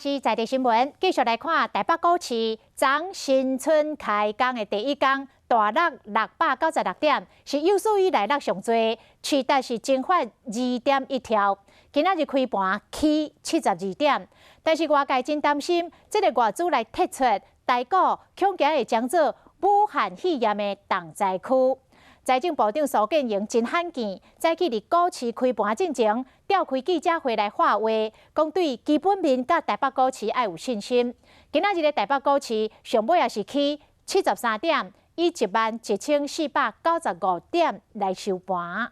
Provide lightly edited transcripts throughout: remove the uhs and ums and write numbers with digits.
是在地新聞，繼續來看台北股市，昨新春開工的第一工，大落696點，是有史以來落上濟，市值是蒸發2.1兆。今仔日開盤起72點，但是外界真擔心，這个外資來撤出台股，恐驚會將做武漢肺炎的重災區。財政部長蘇建榮真罕見，早起佇股市開盤進前，召開記者會來喊話，講對基本面佮台北股市愛有信心。今仔日的台北股市上尾也是起73點，以11,495點來收盤。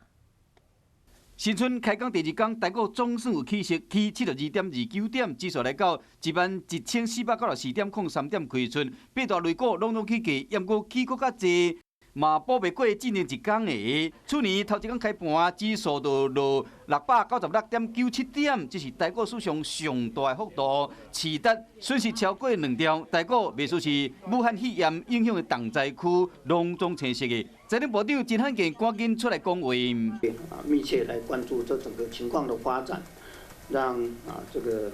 新春開工第二工，台股總算有起色，起72.29點，指數來到11,494.03點開出，八大類股攏總起價，毋過起閣較濟，嘛補袂過進前一工的。去年頭一工開盤，指數就落696.97點，這是台股史上上大的幅度，市值損失超過2兆。台股袂輸是武漢肺炎影響的重災區，攏總青色的。財政部長真罕見，趕緊出來講話。密切來關注這整個情況的發展，讓這個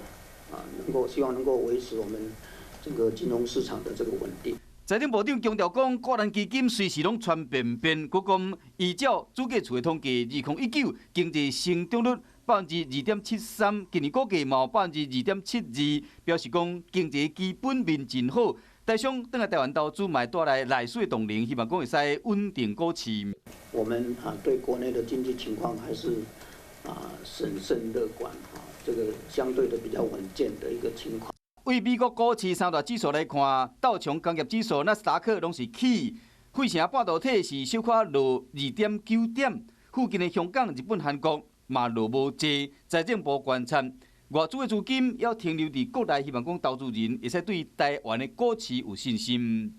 能夠希望能夠維持我們這個金融市場的這個穩定。財政部長強調講，國人基金隨時攏傳變變，閣講依照主計處的統計，2019經濟成長率2.73%，今年估計嘛2.72%，表示講經濟基本面真好。台商轉來台灣投資，嘛帶來內需的動能，希望講會使穩定股市。我們對國內的經濟情況還是審慎樂觀啊，這個相對的比較穩健的一個情況。對美國股市三大指數來看，道瓊工業指數、納斯達克攏是起，費城半導體是小可落2.9點，附近的香港、日本、韓國嘛落無濟。財政部觀察，外資的資金猶停留佇國內，希望講投資人會使對台灣的股市有信心。